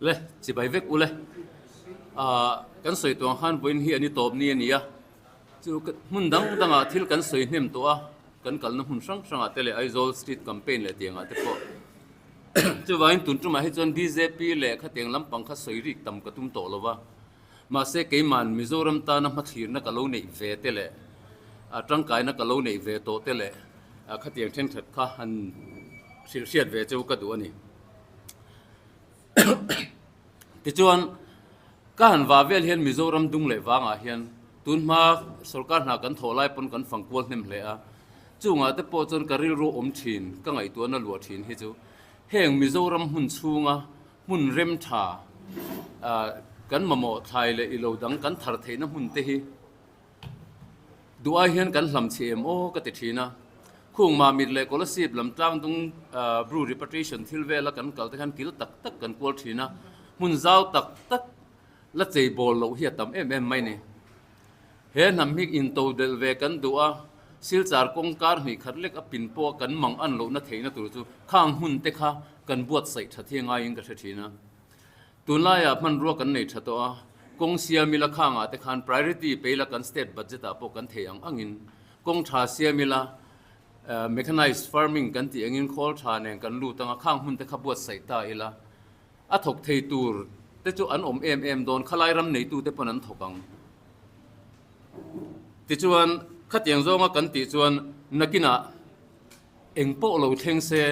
Le, chibai vek ule. Ah, kan sawi tuang khan vawiin hi an i tawp ni a ni a. Chu hmun dang dangah thil kan sawi hnem tawh a, kan kalna hmun hrang hrangah te leh Aizawl Street Campaign leh tiangah te pawh. Chuvangin tun tumah hi chuan bjp leh khatiang lampang kha sawi rik tam ka tum tawh lo va. Mahse keiman Mizoram tana hmathlirna ka lo neih ve te leh tangkaina ka lo neih ve tawh te leh khatiang thenkhat kha han hrilhhriat ve chu ka duh a ni. Tichuan ka han vah vel hian Mizoram dung leh vangah hian tunhma sorkar hna kan thawh lai pawn kan fang kual hnem hle a, chungah te pawh chuan ka rilru awm thin, ka ngaihtuahna luah thin hi chu heng Mizoram hmun chhunga hmun rem tha kan mamawh thlai leh ilo dang kan thar theihna hmun te hi Duh ai hian kan hlam chhe em aw ka ti thin a. Khung Mamit leh Kolasib lam tlang dung Bru repatriation thil vela kan kal te khan kil tak tak kan kual thin a, hmun zau tak tak la chei bawl loh hi a tam em em mai ni. He hnam hi into delh ve kan duh a, Silchar kawng kar hnih khat lek a pin pawh a kan mang an lohna theihna tur chu khang hmun te kha kan buatsaih tha thi ngaiin ka hre thin a. Tunlaiah hmanrua kan nei tha tawh a, kawng siam ila khangah te khan priority pe ila kan state budget ah pawh kan thei ang angin kawng tha siam ila mechanized farming kan tih angin khawl tha nen kan lut anga khang hmun te kha buatsaih ta ila a thawk thei tur te chu an awm em em dawn khalai ram neitu te pawn an thawk ang. Tichuan khatiang zawnga kan tih chuan nakinah eng pawh lo thleng se,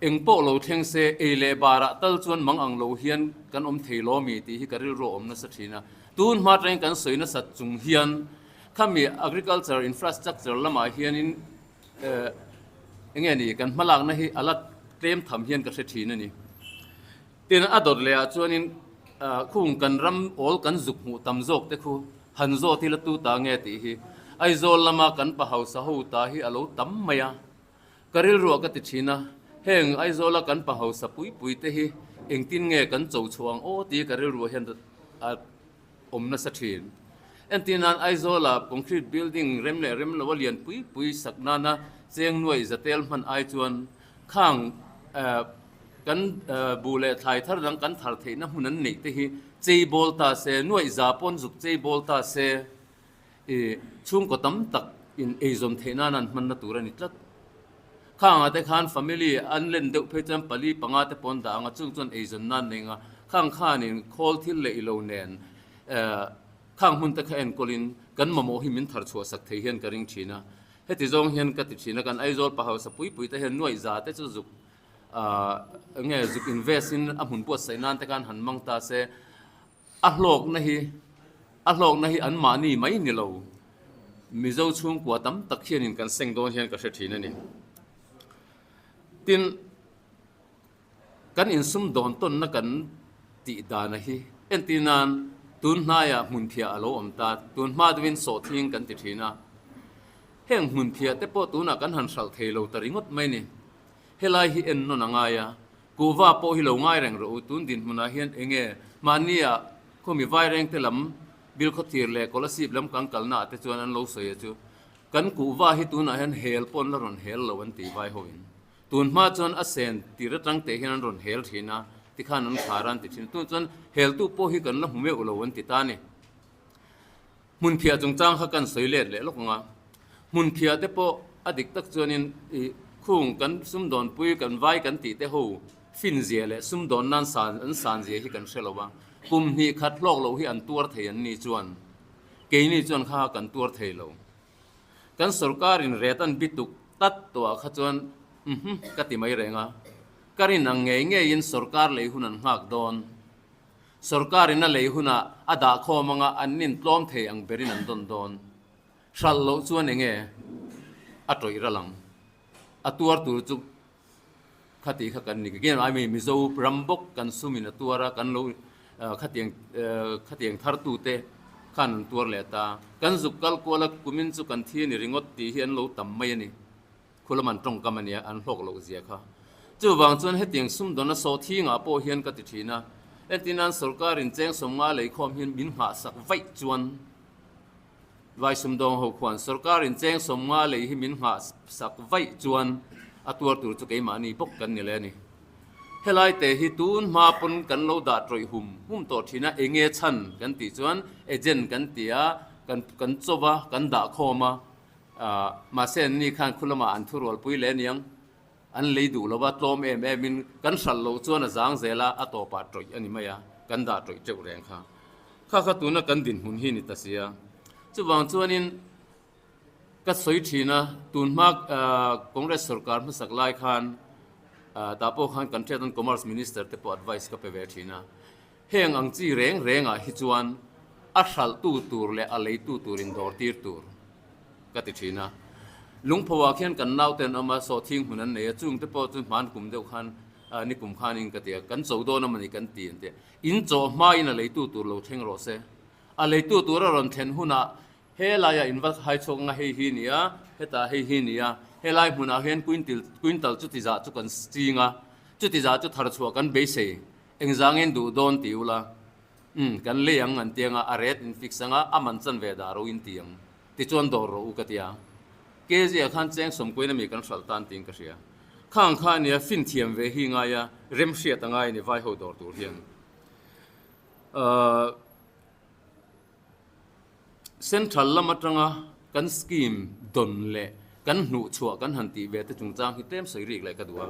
Eng pawh lo thleng se, ei leh barah tal chuan mang ang lo hian kan awm thei lo mi tih hi ka rilru a awm nasa thin a. Tun hma atangin kan sawi nasat chung hian khami agriculture infrastructure lamah hianin eng nge ni kan hmalakna hi a la tlem tham hian ka hre thin a ni. Tin, a dawt leh ah chuanin khung kan ram awl kan zuk hmuh tam zawk te khu han zawt ila tu ta nge tih hi Aizawl lama kan pa hausa ho ta hi a lo tam mai a. Ka rilruah ka ti thin a, heng Aizawla kan pa hausa pui pui te hi engtin nge kan cho chhuah ang aw tih ka rilruah hian a awm nasa thin. Entir nan Aizawla concrete building rem leh rem loa lian pui pui sak nana cheng nuai zatel hman ai chuan khang kan buh leh thlai thar dang kan thar theihna hmun an neih te hi chei bawl ta se, nuaih za pawn zuk chei bawl ta se, I chhungkaw tam tak in eizawn theih nan an hmanna tur a ni tlat. Khangah te khan family an len deuh phei chuan pali panga te pawh an dah ang a, chung chuan eizawn nan nei ang a, khang khanin khawl thil leh ilo nen khang hmun te kha enkawlin kan mamawh hi min thar chhuah sak thei hian ka ring thin a. Heti zawng hian ka ti thin a, kan Aizawl pa hausa pui pui te hian nuaih za te chu zuk nge zuk invest in a hmun buatsaih nan te khan han mang ta se, A hlawkna hi a hlawkna hi anmahni mai ni lo, Mizo chhungkua tam tak hianin kan seng dawn hian ka hre thin a ni. Tin, kan insum dawn tawnna kan tih dana hi entir nan tun hnaiah hmunphiah a lo awm ta, tun hma deuhin sawhthing kan ti thin a, heng hmunphiah te pawh tunah kan han hralh thei lo ta ringawt mai ni. Helai hi en nawn a ngai a, Kuhva pawh hi lo ngai reng rawh u, tun dinhmunah hian eng nge mahnia khawmi vairengte lam Bilkhawthir leh Kolasib lam kan kalnaah te chuan an lo sawi a chu kan kuhva hi tunah hian hel pawh an la rawn hel lo an ti vai hoin. Tun hma chuan a sen tir atang teh hian an rawn hel thin a, tikhan an khar a an ti thin a, tun chuan heltu pawh hi kan la hmu meuh lo an ti ta a ni. Hmunphiah chungchang kha kan sawi let leh lawk ang a, hmunphiah te pawh a dik tak chuanin ih khung kan sumdawnpui kan vai kan tih te ho finzia leh sumdawn nan san an sanzia hi kan hre lo a, kum hnih khat hlawk loh hi an tuar thei an ni chuan keini chuan kha kan tuar thei lo. Kan sorkarin ret an bi tuk tlat tawhah kha chuan uhmm ka ti mai reng a, ka rin ang ngei ngeiin sorkar lei hun an nghak dawn. Sorkar in a lei hunah a dah khawm anga an nin tlawm thei ang berin an dawn dawn. Hralh loh chuan enge a tawih ral ang. A tuar tur chu khati kha kan ni again I mean Mizo ram bawk kan sum in a tuar a kan lo khatiang khatiang thar tu te khan an tuar leh ta. Kan zuk kal kual a kumin chu kan thi a ni ringawt tih hi an lo tam mai a ni. Khulam an tawngkam a nia, an hlawk loh zia kha. Chuvang chuan hetiang sumdawn a sawh thingah pawh hian ka ti thin a, entirnan sorkarin cheng sawmnga leikhawm hian min nghahsak vaih chuan vai sumdawng ho khuan sorkarin cheng sawmnga lei hi min nghahsak vaih chuan a tuar tur chu keimahni bawk kan ni le a ni. Helai te hi tun hma pawn kan lo dah tawih hum hum tawh thin a, enge chhan kan tih chuan agent kan ti a, kan kan chaw va, kan dah khawm a, mahse an ni khan khu lamah an thurualpui leh aniang, an lei duh lo va, tlawm em em in kan hralh loh chuan a zang zel a, a tawpah tawih a ni mai a, kan dah tawih teuh reng kha. Kha kha tuna kan dinhmun hi ni ta sia. Chuvang chuanin Ka sawi thin a, tun hma Congress sorkar hmasak lai khan tah pawh khan kan Trade and Commerce Minister te pawh advice ka pe ve thin a. Heng ang chi reng rengah hi chuan a hralhtu tur leh a leitu tur indawr tir tur ka ti thin a. Lungphoah khian kan naute an awm a, sawhthing hmun an nei a, chung te pawh chu hman kum deuh khan nikum khanin ka ti a, kan cho dawn a mawni kan ti an ti a. In chawh hmain a leitu tur lo thleng rawh se. A leitu tur a rawn thlen hunah He laiah in va hai chhuak anga hei hi nia, hetah hei hi nia, helai hmunah hian quintil quintal chuti zah chu kan ching a, chuti zah chu thar chhuah kan beisei, engzangin duh dawn ti ula, umm kan lei ang an ti anga a ret in fix anga a man chan ve dah ro in ti ang, tichuan dawr rawh u ka ti a. Kg ah khan cheng sawmkuain ami kan hralh tan tiin ka hria. Khang kha ania fin thiam ve hi ngai a, remhriat a ngai a ni vai ho dawr tur hian. Ahh. Central lam atanga kan scheme dawn leh kan hnuhchhuah kan han tih ve te chungchang hi tlem sawi rik leh ka duh a.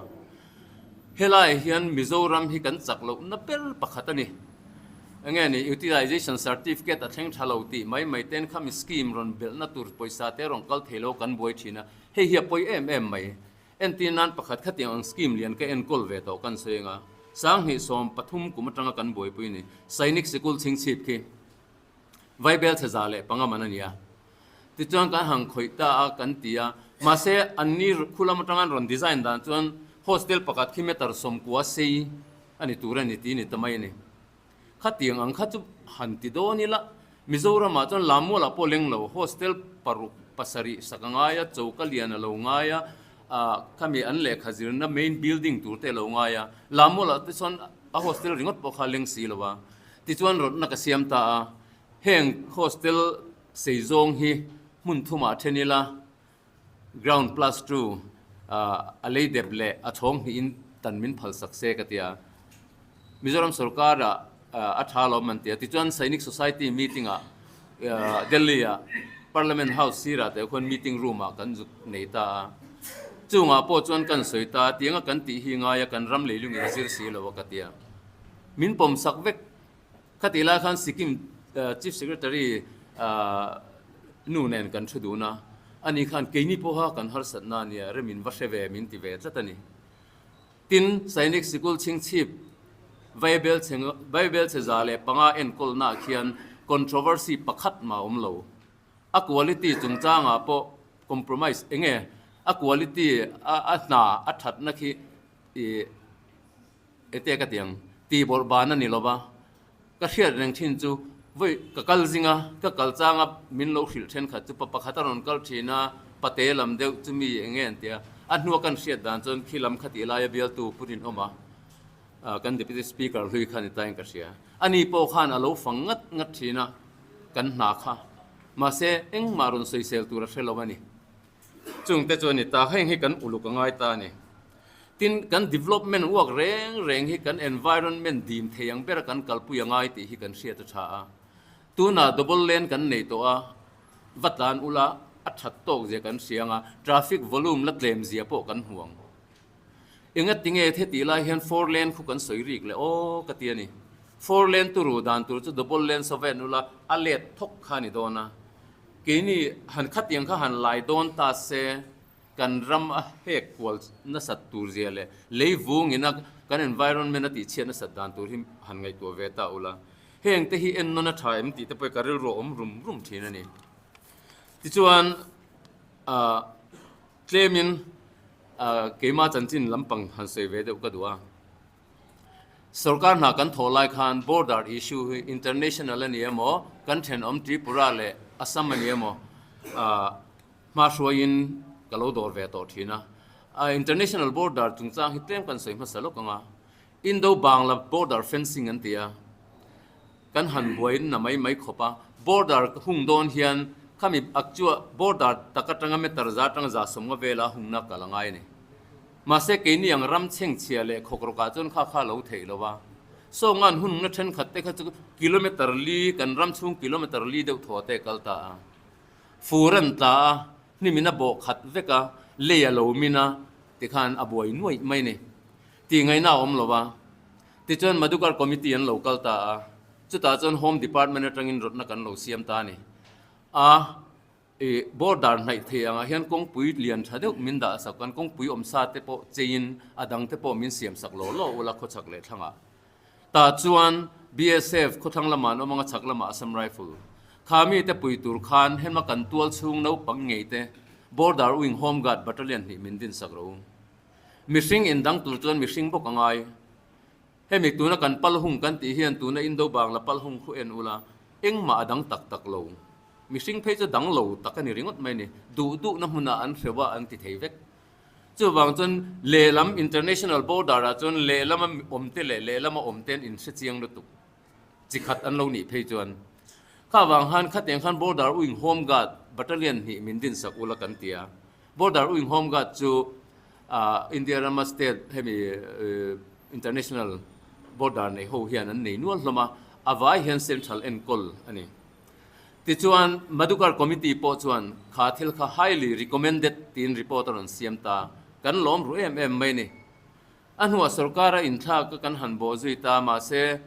Helaiah hian Mizoram hi kan chak lohna ber pakhat a ni. Enge ni Utilization Certificate a thleng tha lo tih mai mai ten khami scheme rawn belhna tur pawisa te rawn kal thei lo kan buai thin a, hei hi a pawi em em mai. Entir nan pakhat khatiang ang scheme lian ka enkawl ve tawh kan sawi anga 2013 kum atanga kan buaipui ni Sainik Sikul chhingchhip khi Vaibel chhe 105 man a ni a. Tichuan kan han khawih ta a kan ti a, mahse anni khu lam atanga an rawn design dan chuan hostel pakhat khi meter 90 sei a ni tur a ni tih ni ta mai a ni. Khatiang ang kha chu han ti dawn ila, Mizoramah chuan Lamualah pawh leng lo, hostel paruk pasarih sak a ngai a, choka lian a lo ngai a, khami an lehkha zirna main building tur te a lo ngai a, Lamualah te chuan a hostel ringawt pawh kha a leng si lo a. Tichuan rawtna ka siam ta a, heng hostel sei zawng hi hmun thumah then ila, Ground plus two a lei dep leh a chhawng hnihin tan min phal sak se ka ti a. Mizoram sorkar-ah a tha alawm an ti a. Tichuan Sainik Society meeting-ah Delhi-ah Parliament House sirah te khuan meeting room-ah kan zuk nei ta a. Chungah pawh chuan kan sawi ta a, tianga kan tih hi ngai a, kan ram leilung in zir si lo a ka ti a. Min pawm sak vek. Khatih lai khan Sikkim Chief Secretary nu nen kan thu dun a, ani khan keini pawha kan harsatna ania rem in va hre ve min ti ve tlat a ni. Tin, Sainik Sikul chhingchhip Vaibel chhe Vaibel chhe 105 enkawlnaah khian controversy pakhat mah a awm lo. A quality chungchangah pawh compromise enge a quality a hna a thatna khi ih Ete ka ti ang, ti bawrh ban a ni lo va, ka hriat reng thin chu vawi ka kal zing a, ka kal chang a min lo hrilh thenkhat chu pa pakhat a rawn kal thin a, pate lam deuh chu mi eng nge an ti a, a hnua kan hriat dan chuan khi lam kha tih laia bialtu Pu Rinawma kan Deputy Speaker hlui kha ni tain ka hria. Ani pawh khan a lo fang ngat ngat thin a kan hna kha, mahse engmah rawn sawisel tur a hre lo a ni. Chungte chu a ni ta, heng hi kan uluk a ngai ta a ni. Tin, kan development uak reng reng hi kan environment dim thei ang bera kan kalpui a ngai tih hi kan hriat a tha a. Tunah double lane kan nei tawh a, va tlan ula a that tawk zia kan hria ang a, traffic volume la tlem zia pawh kan hmu ang. Engati nge thetih lai hian four lane khu kan sawi rik le aw ka ti a ni. Four lane turu dan tur chu double lane saw ven ula a let thawk kha a ni dawn a. Keini han khatiang kha han lai dawn ta se kan ram a hek kual nasat tur zia leh lei vungin a kan environment a tihchhiat nasat dan tur hi han ngaihtuah ve ta ula. Heng te hi ennawn a tha em tih te pawh hi ka rilru a awm rum rum thin a ni. Tichuan ah tlemin ah keimah chanchin lampang han sawi ve deuh ka duh a. Sorkar hna kan thawh lai khan border issue hi international a ni emaw, kan thenawm Tripura leh Assam a ni emaw, hma hruaiin ka lo dawr ve tawh thin a. International border chungchang hi tlem kan sawi hmasa lawk ang a. Indo-Bangla border fencing an ti a, kan han buai na mai mai khawp a. Border hung dawn hian khami actual border tak atanga meter za atanga 150 vela hungna kal a ngai a ni. Mahse keini ang ram chhengchhia leh khawkrawkah chuan kha kha lo theih lo a. Sawngan hunna thenkhat te kha chu kilometer li, kan ram chhung kilometer li deuh thaw te kal ta a. Fur an tla a, hnimin a bawh khat vek a, lei a lo min a, tikhan a buai nuaih mai ni. Tih ngaihna a awm lo a. Tichuan Madhukar Committee an lo kal ta a, chutah chuan Home Department atangin rawtna kan lo siam ta a ni. A I border hnaih thei angah hian kawngpui lian tha deuh min dah sak kan kawngpui awm sa te pawh cheiin a dang te pawh min siam sak law law ula khawchhak leh thlangah. Tah chuan BSF khawthlang lamah an awm anga chhak lamah Assam Rifle. Kha mi te pui tur khan hema kan tual chhung naupang ngei te Border Wing Home Guard Battalion hnih min din sak ro. Mihring indang tur chuan mihring bawk a ngai. Hemi tuna kan pal hung kan tih hian tuna Indo Bangla pal hung khu en ula engmah a dang tak tak lo. Mihring phei chu dang lo tak a ni ringawt mai ni. Duh duhna hmunah an hreuh a, an ti thei vek. Chuvang chuan lehlam international border ah chuan lehlama awmte leh lehlama awmte an inhre chiang lutuk. Chi khat an lo nih phei chuan. Kha vang khan khatiang khan border wing home guard battalion hnih min din sak ula kan ti a. Border wing home guard chu India rama state hemi international border nei ho hian an nei nual hlawm a, a vai hian central enkawl a ni. Tichuan, Madhukar Committee pawh chuan kha thil kha highly recommended tiin report a rawn siam ta. Kan lawm ru em em mai ni. A hnuah sorkar a inthlak a kan han bawh zui ta, mahse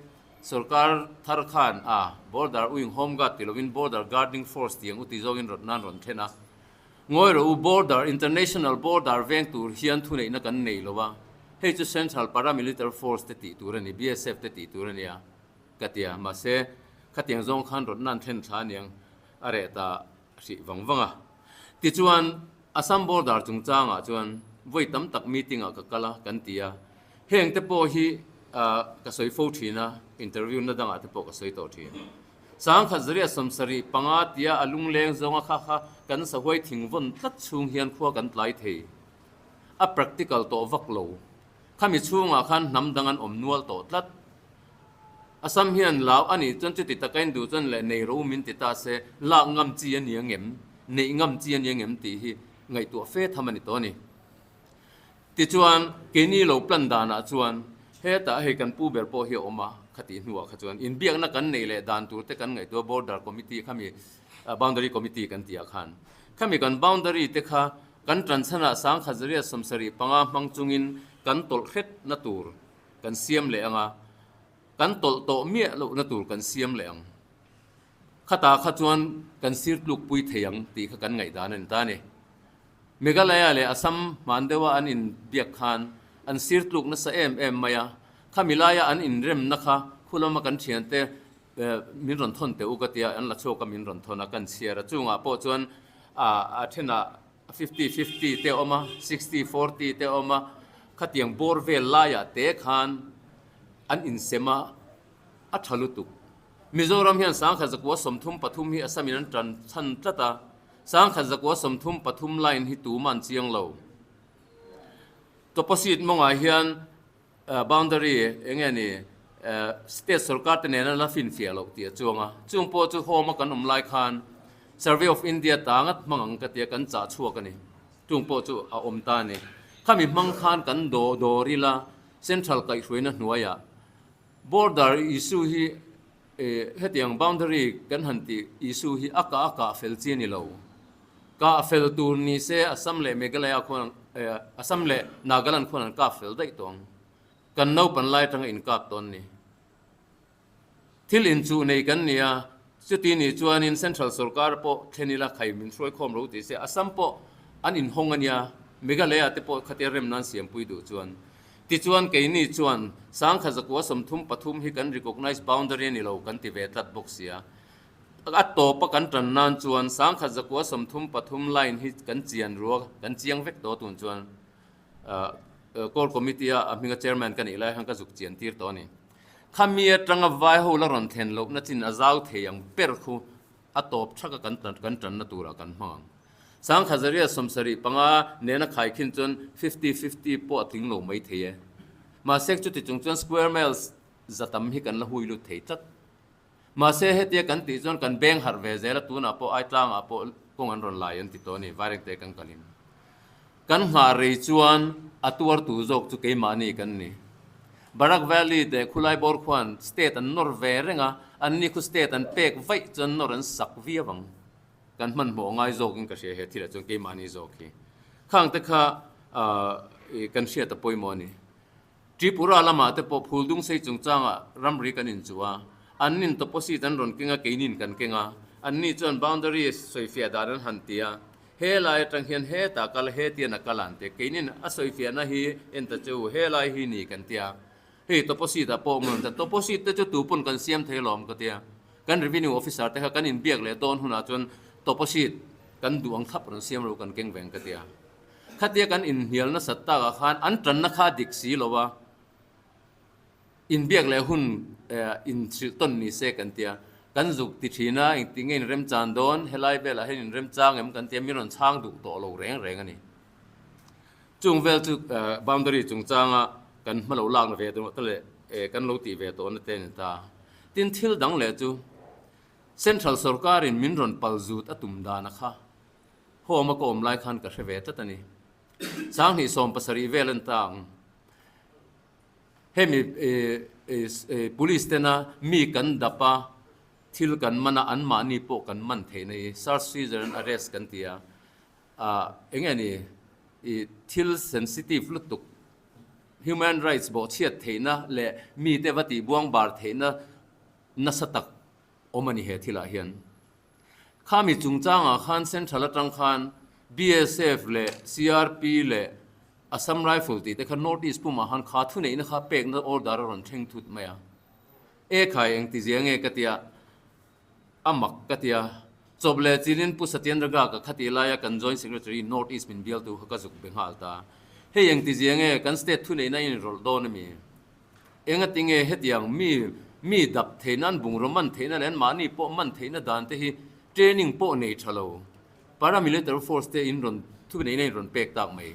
sorkar thar khan a Border Wing Home Guard ti lovin Border Guarding Force tih ang u ti zawngin rawt nan rawn thlen a. Ngawi rawh u, Border, International Border veng tur hian thuneihna kan nei lo a, hei chu Central Paramilitary Force te tih tur a ni, BSF te tih tur a nia. Ka ti a, mahse khatiang zawng khan rawtna an thlen thla aniang a reh ta hrih vang vang a. Tichuan Assam border chungchangah chuan vawi tam tak meeting ah ka kal a kan ti a, heng te pawh hi ka sawi fo thin a, interview na dangah te pawh ka sawi tawh thin. Sangkhat zariat 75 tia a lungleng zawnga kha kha kan sahuai thing vawn tlat chhung hian khua kan tlai thei. A practical tawh vak lo. Khami chhungah khan hnam dang an awm nual tawh tlat. Assam hian lau a nih chuan chuti taka in duh chuan leh nei ro min ti ta se, lak ngam chi a ni ang em, neih ngam chi a ni ang em tih hi ngaihtuah fe tham a ni tawh a ni. Tichuan, keini lo plan danah chuan hetah hei kan pu ber pawh hi a awm a, khatih hnuah kha chuan inbiakna kan neih leh dan tur te kan ngaihtuah border committee khami boundary committee kan tih ah khan khami kan boundary te kha kan tanchhanah 1975 hmang chungin kan tawlh hretna tur kan siam leh ang a, kan tawlh tawh miah lohna tur kan siam leh ang. Khatah kha chuan kan sir tlukpui thei ang tih kha kan ngaihdan a ni ta a ni. Meghalaya leh Assam hman deuha an inbiak khan an sir tluk nasa em em mai a, khami laia an inremna kha khulama kan thiante min rawn thawn teh u ka tia an la chhuak a min rawn thawn a, kan chhiar a, chungah pawh chuan a thenah Fifty fifty te awm a, sixty forty te awm a, khatiang bawr vel laiah te khan an insem a, a tha lutuk. Mizoram hian 1933 hi Assam in an tan chhan tlat a, 1933 line hi tuma an chiang lo. Toposit mawngah hian Boundary eng nge ni state sorkar te nena la finfiah loh tih a chuang a, chung pawh chu home a kan awm lai khan Survey of India ta ngat hmang ang ka tia kan chah chhuak a ni, chung pawh chu a awm ta a ni. Khami hmang khan kan daw dawr ila Central kaihhruaina hnuaiah border issue hi hetiang boundary kan han tih issue hi a kah a kah fel chi a ni lo. Kah fel tur ni se Assam leh Meghalaya khuan Assam leh Nagaland khuan an kap fel daih tawh ang. Kan naupan lai atanga inkap tawn ni. Thil inchuh nei kan ni a, chuti nih chuanin Central sorkar pawh thlen ila khai min hruaikhawm ro ti se Assam pawh an inhawng a nia, Meghalaya te pawh khatia rem nan siampui duh chuan. Tichuan keini chuan 1933 hi kan recognise boundary a ni lo kan ti ve tlat bawk sia. A tawpa kan tan nan chuan 1933 line hi kan chian ruak, kan chiang vek tawh tun chuan Core Committee a a hminga Chairman ka nih lai khan ka zuk chian tir tawh a ni. Khami atanga vai ho la rawn thlen lohna chin a zau thei ang ber khu a tawp thaka kan kan tanna turah kan hmang ang. 1975 nena khaikhin chuan fifty fifty pawh a tling lo mai thei e. Mahse chuti chung chuan square miles za tam hi kan la hui lut thei tlat. Mahse hetia kan tih chuan kan beng harh ve zel a, tunah pawh Aitlangah pawh kawng an rawn lai an ti tawh a ni, Vairengte kan kalin. Kan nghah rei chuan a tuartu zawk chu keimahni kan ni. Barak Valley teh khulai bawr khuan state an nawr ve reng a, anni khu state an pek vaih chuan nawr an sak viau ang. Kan hmanhmawh ngai zawkin ka hria he thilah chuan keimahni zawk hi. Khang te kha kan hriat a pawimawh a ni. Tripura lamah te pawh phul dung sei chungchangah ramri kan inchuh a, annin toposit an rawn keng a, keinin kan keng a, anni chuan boundary sawifiah dan an han ti a, he lai atang hian hetah kal he tian a kal an ti a, keinin a sawifiahna hi en ta che u, he lai hi ni kan ti a, hei toposit ah pawh mun ta, toposit te chu tu pawn kan siam thei alawm ka ti a, kan revenue officer te kha kan inbiak leh dawn hunah chuan toposit kan duh ang thlap rawn siam ro kan keng veng ka ti a. Khatia kan inhnial nasat takah khan an tanna kha dik si lo a, inbiak leh hun inhrilh tawn ni se kan tia. Kan zuk ti thin a, engti nge inremchan dawn, helai velah hian inremchang em kan tia, min rawn chhang duh tawh lo reng reng a ni. Chung vel chu boundary chungchanga kan hma lo lakna ve tawh te leh kan lo tih ve tawhna te a ni ta. Tin, thil dang leh chu Central sorkarin min rawn pal zut a tum dana kha Home a ka awm lai khan ka hre ve tlat a ni. 27 vel an ta ang. Hemi police tena mi kan dap a, thil kan man a, anmahni pawh kan man theihna hi search seizure and arrest kan ti a. Eng nge ni thil sensitive lutuk human rights bawhchhiat theihna leh mite va tihbuang bar theihna nasa tak awm a ni he thilah hian. Khami chungchangah khan Central atang khan BSF leh CRP leh Assam Rifle tih te kha North East pumah khan kha thuneihna kha pekna order a rawn thleng thut mai a. E khai engtizia nge ka tia, a mak ka tia. Chawp leh chilin Pu Satyendra Garg a khati laia kan Joint Secretary North East min bialtu kha ka zuk be nghal ta. Hei engtizia nge kan state thuneihna a inrawlh dawn a mi? Engati nge hetiang mi mi dap theihna an bungraw man theihna leh an mahni pawh man theihna dan te hi training pawh nei tha lo paramilitary force te in rawn thuneihna in rawn pek tak mai.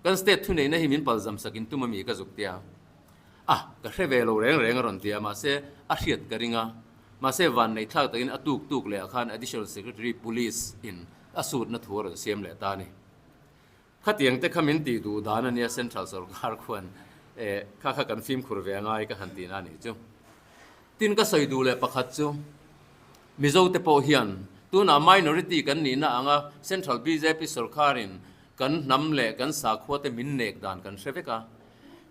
Kan state thuneihna hi min palzam sak in tum ami ka zuk tia. A ka hre ve lo reng reng a rawn ti a mahse a hriat ka ring a mahse van neih thlak takin a tuk tuk leh ah khan additional secretary police in a sutna thu a rawn siam leh ta a ni. Khatiang te kha min tih duh dan a nia Central sorkar khuan eh kha kha kan fimkhur ve angai ka han tihna a nih chu. Tin ka sawi duh leh pakhat chu Mizo te pawh hian tunah minority kan nihna anga Central bjp sorkarin kan hnam leh kan sakhua te min nek dan kan hre vek a.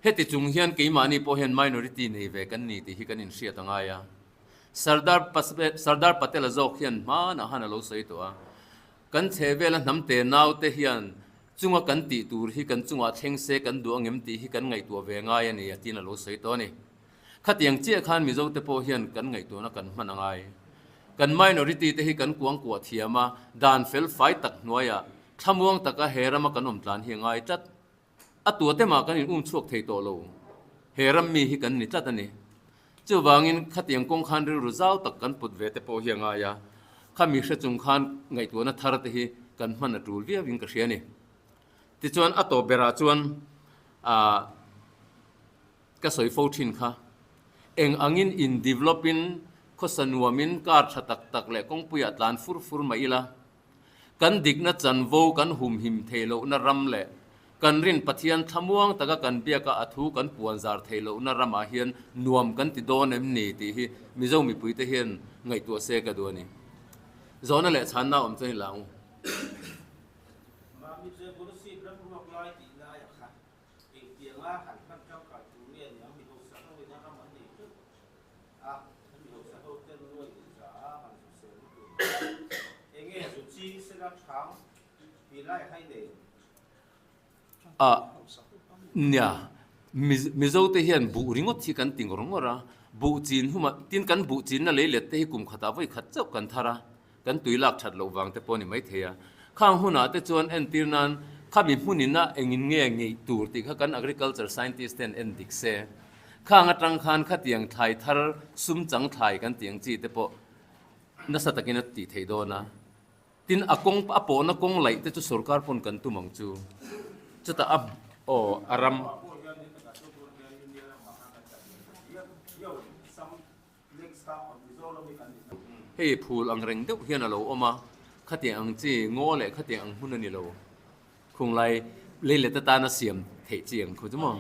Heti chung hian keimahni pawh hian minority nei ve kan ni tih hi kan inhriat angai a. Sardar Sardar Patel-a zawk hian hmanah han a lo sawi tawh a. Kan chhe vela hnam te nau te hian chunga kan tih tur hi kan chungah thleng se kan duh angem tih hi kan ngaihtuah ve ngai a ni a tiin a lo sawi tawh a ni. Khatiang chiah khan Mizo te pawh hian kan ngaihtuahna kan hman a ngai. Kan minority te hi kan kuangkuah thiam a, dan fel fai tak hnuaiah thlamuang taka he rama kan awm tlan hi a ngai tlat. A tuate mah kan in um chhuak thei tawh lo. He ram mi hi kan ni tlat a ni. Chuvangin khatiang kawng khan rilru zau tak kan put ve te pawh hi a ngai a, khami hre chung khan ngaihtuahna thar te hi kan hman a tul viau in ka hria a ni. Tichuan a tawp berah chuan ah ka sawi fo thin kha, eng angin in develop in khawsa nuamin car tha tak tak leh kawngpuiah tlan fur fur mai ila, Kan dikna chanvo kan humhim thei lohna ram leh kan rin Pathian thlamuang taka kan biaka a thu kan puanzar thei lohna ramah hian nuam kan ti dawn em ni tih hi Mizo mipuite hian ngaihtuah se ka duh a ni. Zawhna leh chhanna awm chuan i la ang u. Mami chu Gurusip ramruak lai tih laiah kha engtianga han hman tangkai tur nge niang mi hausa ho in a ram an nei teuh a, mi hausa ho ten nuai in za a han zu sel na tur enge zu ching sela thang ti lai hai nei. A nia, Mizo te hian buh ringawt hi kan ti ngawr ngawr a, buh chin huma tin kan buh chinna lei let te hi kum khatah vawi khat chauh kan thar a, Kan tui lak that loh vang te pawh a ni maithei a. Khang hunah te chuan entir nan khami hmunin a engin nge ngeih tur tih kha kan agriculture scientist ten en dik se. Khang atang khan khatiang thlai thar sum chang thlai kan tih ang chi te pawh nasa takin a tih theih dawn a. Tin a kawng a pawhna kawng laih te chu sorkar pawn kan tum ang chu. Chutah a aw a ram. Hei phul ang reng deuh hian a lo awm a, khatiang ang chi ngaw leh khatiang ang hmun a ni lo. Khung lai leilet atana siam theih chi ang khu chu maw?